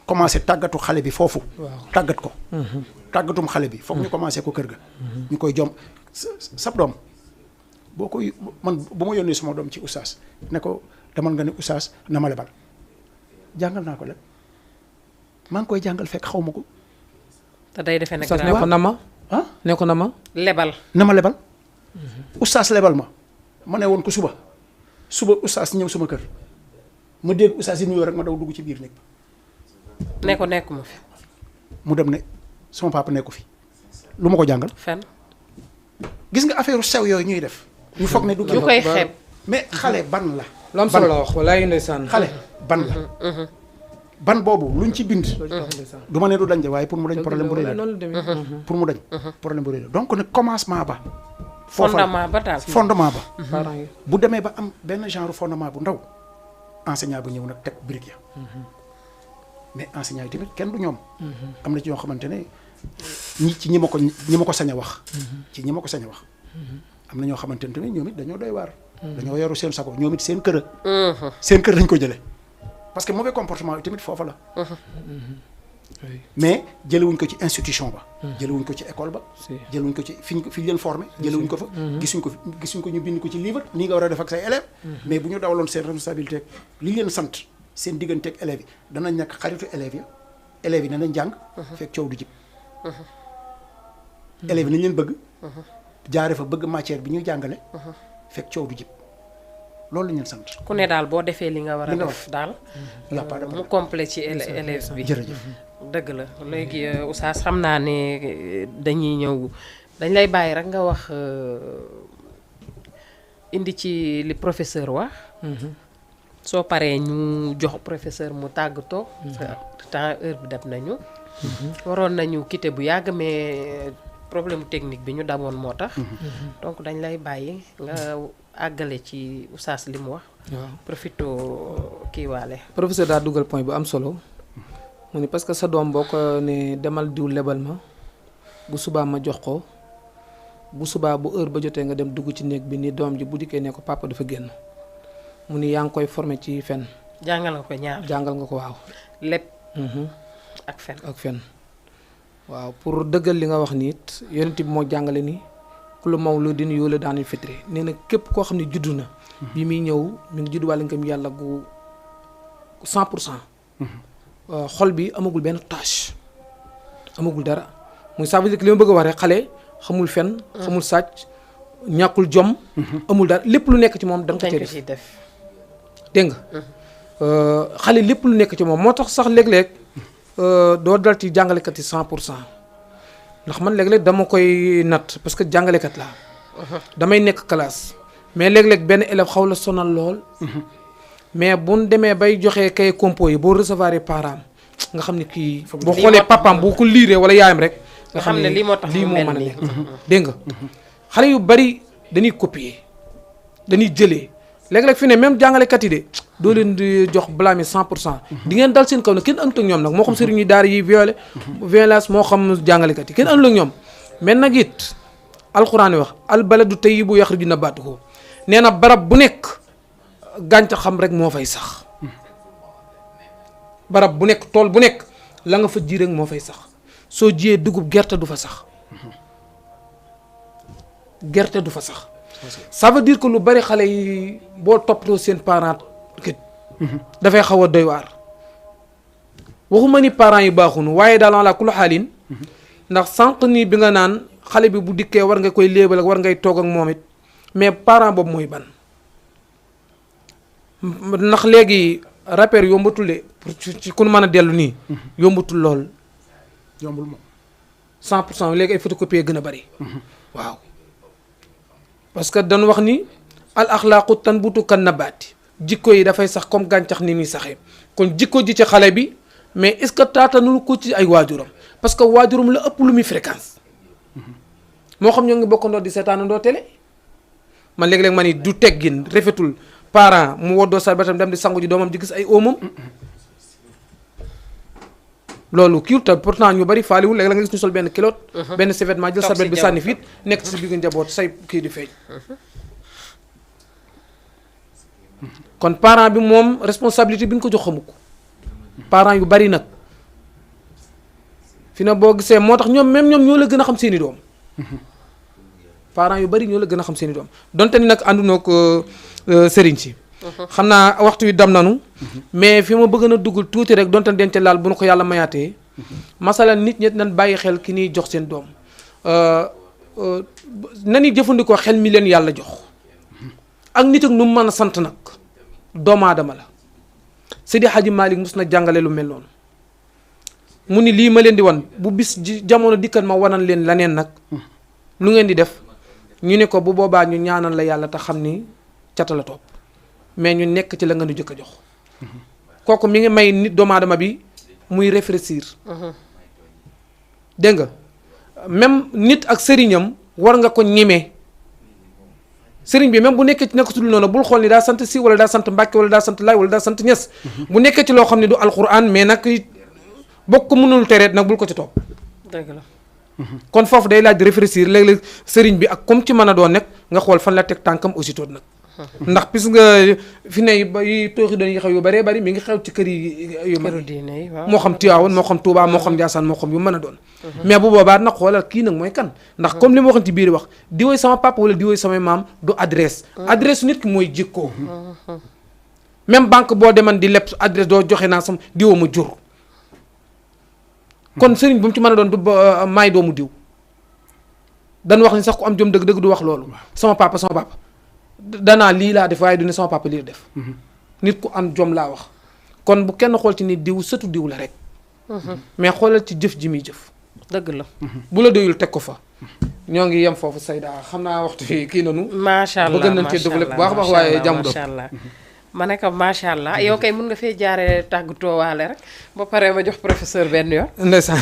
commencé tàggatu xale bi foofu. tàggat ko. tàggatum xale bi foog ñu commencé ko kër ga. ñu koy jom sab doom boo koy man bu ma yónnee sama doom ci oustaz ne ko demal nga ne oustaz na ma lebal jàngal naa ko lépp maa ngi koy jàngal fekk xaw ma ko. te day defee nag ne ko na ma ah ne ko na ma lebal. na ma lebal. oustaz lebal ma ne woon ko suba oustaz ñëw sama kër ma dégg oustaz yi nuyoo rek ma daw dugg ci biir néeg ne ko nekkuma fi. mu dem ne sama papa nekku fi lu ma ko jàngal. fen gis nga affaire sew yooyu ñuy def. ñu foog ne du ñu koy xeeb. mais xale ban la. lu am solo la wax walaay ndeysaan. xale ban la. ban boobu luñ ci bind. du ma ne du dañ de waaye pour mu dañ problème bu rëy la. pour mu dañ problème bu rëy la donc nag commencement ba. fondement ba daal. fondement ba. parents yi bu demee ba am benn genre fondement bu ndaw enseignant ba ñëw nag teg brique ya mais enseignant yi tamit kenn du ñoom. am na ci ñoo xamante ne ñi ma ko sañ a wax. ci ñi ma ko sañ a wax. am na ñoo xamante ne tamit ñoom it dañoo doy waar. dañoo yoru seen sago ñoom it seen kër seen kër lañ ko jëlee. parce que mauvais comportement yi tamit foofa la. mais jëlewuñ ko ci institution ba. jëlewuñ ko ci école ba. jëlewuñ ko ci fi leen formé jëlewuñ ko fa. gisuñ ko ñu bind ko ci livre nii nga war a def ak say élèves. mais bu ñu dawaloon seen responsabilité li leen sant seen digganteeg élèves yi danañ nekk xaritu élèves yi élèves yi danañ jàng. fekk coow du jib. élèves yi nañ leen bëgg. jaare fa bëgg matière bi ñuy jàngale. fekk coow du jib loolu la ñu leen sant. ku ne daal boo defee li nga war a def daal. mu complet ci élève bi. jërëjëf. dëgg la léegi oustaz xam naa ne dañuy ñëw dañ lay bàyyi rek nga wax indi ci li professeur wax. soo paree ñu jox professeur mu tàggatoo. temps heure bi dab nañu. waroon nañu quitter bu yàgg mais problème technique bi ñu daboon moo tax. donc dañ lay bàyyi nga àggale ci oustaz li mu wax. waaw profito kii waale. professeur daa dugal point bu am solo. mu ni parce que sa doom boo ko ne demal diw lebal ma bu subaa ma jox ko bu subaa bu heure ba jotee nga dem dugg ci néeg bi ni doom ji bu dikkee ne ko papa dafa génn mu ni yaa ngi koy formé ci fen. jàngal nga ko ñaar. jàngal nga ko waaw. lépp. ak fen. ak fen waaw pour dëggal li nga wax nit yonent bi moo jàngale ni kullu mawludin yuuladu alal fitri nee na képp koo xam ne juddu na. bi muy ñëw mi ngi judduwaale ngëm yàlla gu 100%. xol bi amagul benn tâche amagul dara muy ça veut dire que li ma bëgg a wax rek xale xamul fen xamul sàcc ñàkkul jom amul dara lépp lu nekk ci moom da nga ko ci def dégg nga xale lépp lu nekk ci moom moo tax sax léeg-léeg doo dal ci jàngalekat yi 100% ndax man léeg-léeg dama koy natt parce que jàngalekat laa damay nekk classe mais léeg-léeg benn élève xaw la sonal lool mais bu ñu demee bay joxee kay compo yi boo recevoir parents nga xam ne kii boo xoolee papaam boo ko liiree wala yaayam rek nga xam ne lii moo tax lii moo mën a nekk dégg nga xale yu bari dañuy copier dañuy jëlee léeg-léeg fi ne même jàngalekat yi de doo leen di jox blâme 100% di ngeen dal seen kaw ne kenn àndut ak ñoom nag moo xam sëriñ yi daara yi violence moo xam jàngalekat yi kenn àndul ak ñoom mais nag it alxuraan wax al baladu tayyibu yaxruju nabaatuhu nee na barab bu nekk gàncax xam rek moo fay sax barab bu nekk tool bu nekk la nga fa ji rek moo fay sax soo jiyee dugub gerte du fa sax gerte du fa sax ça veut dire que lu bari xale yi boo toppatoo seen parents kit dafay xaw a doy waar waxuma ni parents yi baaxunu waaye daal ala kulli xaalin ndax sànq nii bi nga naan xale bi bu dikkee war nga koy léebal ak war ngay toog ak moom it mais parent boobu mooy ban ndax léegi rappeur yombatul de pour ci ku mën a dellu nii. yombatul lool. yombul moom. 100% léegi ay photocopie gën a bari. waaw parce que dañu wax ni al axlaaqu tanbutu kan nabaati jikko yi dafay sax comme gàncax ni muy saxee kon jikko ji ci xale bi mais est-ce que taatanul ko ci ay waajuram parce que waajuram la ëpp lu muy fréquence. moo xam ñoo ngi bokkandoo di seetaanandoo télé man léeg-léeg ma ni du teggin rafetul parent mu woddoo sarbetam dem di sangu ji doomam di gis ay oomam. loolu kii te pourtant ñu bari faaliwul léegi la nga gis ñu sol benn kilote. benn vêtement jël sarbet bi sànni fiit nekk ci biir njaboot say kii di feeñ. kon parent bi moom responsabilité bi ñu ko jox xamu ko parent yu bari nag fi na boo gisee moo tax ñoom même ñoom ñoo la gën a xam seeni doom. parent yu bari ñoo la gën a xam seeni doom donte ni nag àndunoo ko sëriñ si. xam naa waxtu wi dam nanu mais fi ma bëgg na dugg tuuti rek donte denc laal bu nu ko yàlla mayaatee masala nit ñi nañ bàyyi xel ki ñuy jox seen doom nañuy jëfandikoo xel mi leen yàlla jox ak nit ak nu mu mën a sant nag doomu aadama la Seydi Hadji Malick mus na jàngale lu mel noonu mu ni lii ma leen di wan bu bis jamono dikkat ma wanan leen laneen nag lu ngeen di def ñu ne ko bu boobaa ñu ñaanal la yàlla te xam ni cata la topp mais ñu nekk ci la nga nu jëkk a jox kooku mi ngi may nit doomu aadama bi muy réfléchir dégg nga même nit ak sëriñam war nga ko ñemee sëriñ bi même bu nekkee ci nekk su dul noonu bul xool ni daa sant si wala daa sant Mbàkke wala daa sant Laay wala daa sant Ñas bu nekkee ci loo xam ne du alxuraan mais nag bokk ko mënul tereet nag bul ko ci topp dëgg la kon foofu day laaj réfléchir léeg-léeg sëriñ bi ak comme ci mën a doon nekk nga xool fan la teg tànkam aussitôt nag ndax pis nga fi ne yi tooxi doon yi xew yu bëree bëri mi ngi xew ci kër yi yu këru diine yi waaw moo xam Tiwaawan moo xam Touba moo xam Ndiassane moo xam yu mën a doon mais bu boobaa nag xoolal kii nag mooy kan ndax comme li ma waxoon ci biir wax di woy sama papa wala di woy samay maam du adresse adresse nit ki mooy jikkoo même banque boo deman di leb adresse doo joxe naa sama diwoo ma jur kon sëriñ bu mu ci mën a doon du maay doomu diw dañ wax ni sax ku am jom dëgg-dëgg du wax loolu sama papa danaa lii laa def waaye du ne sama papa lii la def nit ku am jom laa wax kon bu kenn xool ci ni diw sëtu diw la rek mais xoolal ci jëf ji muy jëf dëgg la bu la doyul teg ko fa ñoo ngi yem foofu Sayda xam naa waxtu fi kii nanu macha allah bëgg nañ cee développé bu baax a baax waaye jàmm doon macha allah ma ne ko macha allah yow kay mun nga fee jaaree tàggatoo waale rek ba pare ma jox professeur benn yoon ndeysaan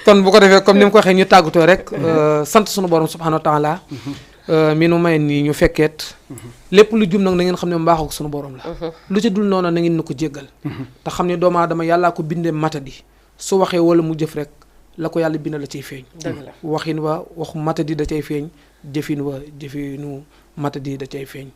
kon bu ko defee comme ni mu ko waxee ñu tàggatoo rek sant sunu borom subhanahu wa taala mi nu may nii ñu fekkeet lépp lu jum nag na ngeen xam ne mbaaxu ko sunu borom la lu ci dul noonu na ngeen na ko jéggal te xam ne doomu aadama yàllaa ko bindee matadi su waxee wala mu jëf rek la ko yàlla bind la cay feeñ waxin wa waxu matadi da cay feeñ jëfin wa jëfinu matadi da cay feeñ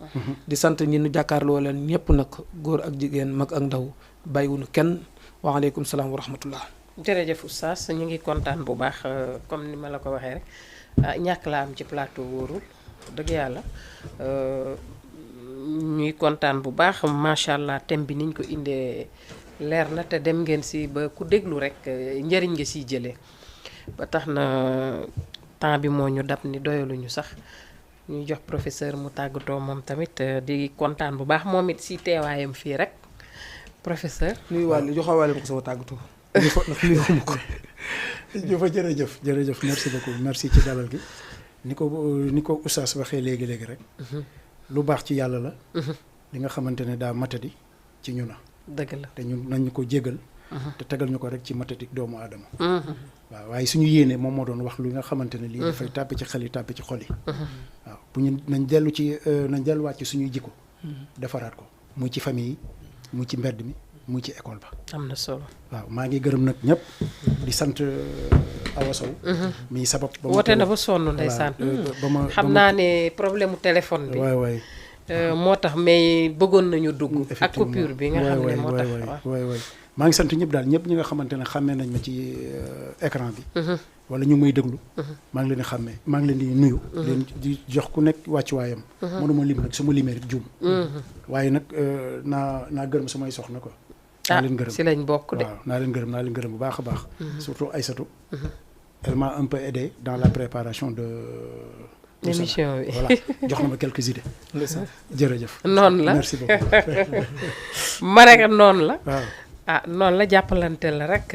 di sant ñi nu jàkkaarloo leen ñëpp nag góor ak jigéen mag ak ndaw bàyyiwunu kenn waaleykum salaam wa rahmatullah jërëjëf oustaz ñu ngi kontaan bu baax comme ni ma la ko waxee rek ñàkk laa am ci plateau wóorul dëgg yàlla ñuy kontaan bu baax macha allah thème bi niñ ko indee leer na te dem ngeen si ba ku déglu rek njëriñ nga siy jëlee ba tax na temps bi moo ñu dab ni doyaluñu sax ñuy jox professeur mu tàggatoo moom tamit di kontaan bu baax moom it si teewaayam fii rek professeur. nuyu wàllu joxawaale ma ko sama tàggatoo. jëfa jërëjëf merci beaucoup merci ci dalal gi ni ko oustaz waxee léegi rek lu baax ci yàlla la li nga xamante ne daa matadi ci ñu na dëgg la te ñun nañ ñu ko jégal te tegal ñu ko rek ci matadi doomu aadama waaw waaye suñu yéene moom moo doon wax lu nga xamante ne lii dafay tàppe ci xel yi tàppe ci xol yi waaw bu ñu nañ delluwaat ci suñuy jikko defaraat ko muy ci famille yi muy ci mbedd mi muy ci école ba am na solo waaw maa ngi gërëm nag ñëpp di sant Awa Sow mi sabab ba woote na ba sonn ndeysaan xam naa ne problème mu téléphone bi waay moo tax mais bëggoon nañu dugg ak coupure bi nga xam ne moo tax waay maa ngi sant ñëpp daal ñëpp ñi nga xamante ne xàmmee nañ ma ci écran bi wala ñu may déglu maa ngi leen di xàmmee maa ngi leen di nuyu leen di jox ku nekk wàccuwaayam mënuma lim nag su ma limee rek juum waaye nag naa gërëm samay soxna ko naa leen gërëm si lañ bokk de waaw naa leen gërëm bu baax a baax surtout Aïssatou elle m'a un peu aidé dans la préparation de émission bi voilà jox na ma quelques idées. ndeysaan jërëjëf. noonu la merci beaucoup. ma ne ko noonu la. waaw. ah noonu la jàppalante la rek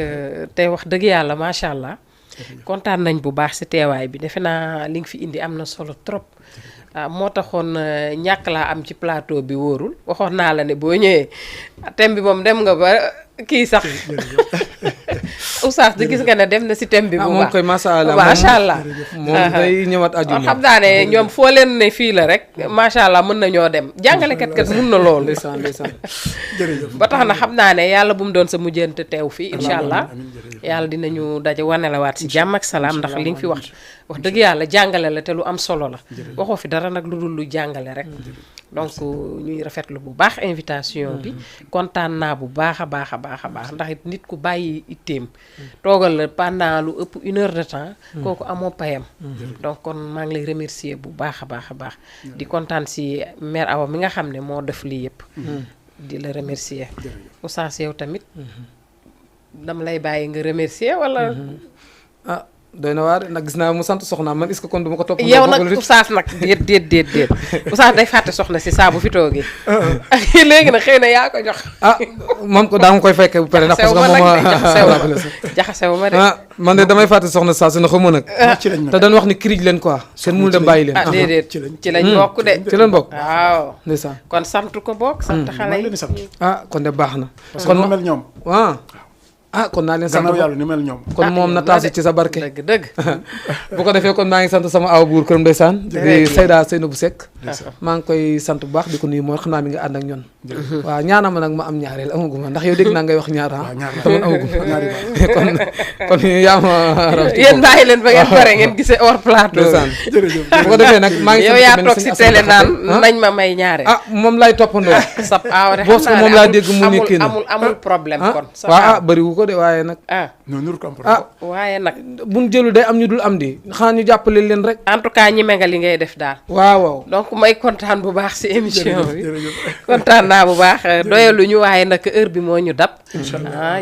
tey wax dëgg yàlla macha allah kontaan nañ bu baax ci teewaay bi defe naa li nga fi indi am na solo trop. moo taxoon ñàkk laa am ci plateau bi wóorul waxoon naa la ne boo ñëwee thème bi moom dem nga ba kii sax oustaz di gis nga ne dem na ci thème bi. bu baax moom koy macha allah moom day ñëwaat aju. xam naa ne ñoom foo leen ne fii la rek macha allah mën nañoo dem jàngalekat kat mun na loolu. ndeysaan ndeysaan. jërëjëf. ba tax na xam naa ne yàlla bu mu doon sa mujjante teew fii incha allah yàlla dinañu daje wanelewaat ci jàmm ak salaam ndax li nga fi wax dëgg yàlla jàngale la te lu am solo la waxoo fi dara nag lu dul lu jàngale rek donc ñuy rafetlu bu baax invitation bi kontaan naa bu baax a baax a baax a baax ndax it nit ku bàyyi itteem toogal la pendant lu ëpp 1 heure de temps kooku amoo payam donc kon maa ngi lay remercier bu baax a baax a baax di kontaan si mère Awa mi nga xam ne moo def lii yëpp di la remercier oustaz yow tamit dama lay bàyyi nga remercier wala ah doy na waar nag gis naa mu sant soxnaam man est-ce que kon du ma ko topp. yow nag oustaz nag déet oustaz day fàtte soxna si saa bu fi toogee léegi nag xëy na yaa ko jox. ah moom ko daa ma koy fekkee bu pare ndax parce que moom jaxasew ma de man de damay fàtte soxna saa su ne xamu nag te dañ wax ni kirij leen quoi seen mënul dem bàyyi leen. ah déedéet ci lañ bokk de. ci lañ bokk waaw ndeysaan kon sant ko bokk sant xale yi. ah kon de baax na. kon mu mel ñoom. ah kon naa leen sant gannaaw yàlla ni mel ñoom. kon moom na taasi ci sa barke. dëgg bu ko defee kon maa ngi sant sama awa buur këram ndeysaan di Seyda Seynabou Seck maa ngi koy sant bu baax di ko nuyu moo xam naa mi nga ànd ak ñoon waaw ñaanama nag ma am ñaareel amaguma ndax yow dégg naa ngay wax ñaar ah taman amaguma kon yaa ma raw yéen bàyyi leen ba ngeen pare ngeen gisee hors plateau jërëjëf bu ko defee nag maa ngi yow yaa toog si télé naan nañ ma may ñaareel moom laay toppandoo sab aaw de boos ko moom laa dégg mu ni kii na amul problème kon waaw bëriwu ko de waaye nag waaye nag buñ jëlu day am ñu dul am di xanaa ñu jàppale leen rek en tout cas ñi nga li ngay def daal waaw donc may kontaan bu baax si émission bi kontaan naa bu baax doyalu ñu waaye nag heure bi moo ñu dab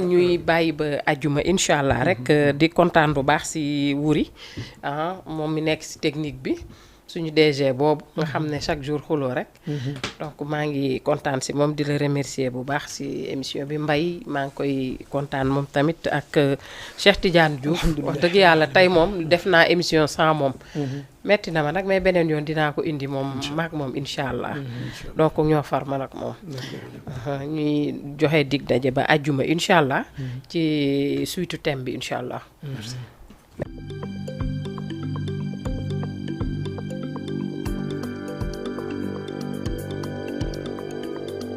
ñuy bàyyi ba ajjuma incha allah rek di kontaan bu baax si Wuri moom mi nekk si technique bi suñu DG boobu nga xam ne chaque jour xuloo rek donc maa ngi kontaan si moom di la remercier bu baax si émission bi Mbaye maa ngi koy kontaan moom tamit ak Cheikh Tidiane Diouf wax dëgg yàlla tey moom def naa émission sans moom metti na ma nag mais beneen yoon dinaa ko indi moom maag moom incha allah donc ñoo far man ak moom ñuy joxe dig daje ba ajjuma incha allah ci suite thème bi incha allah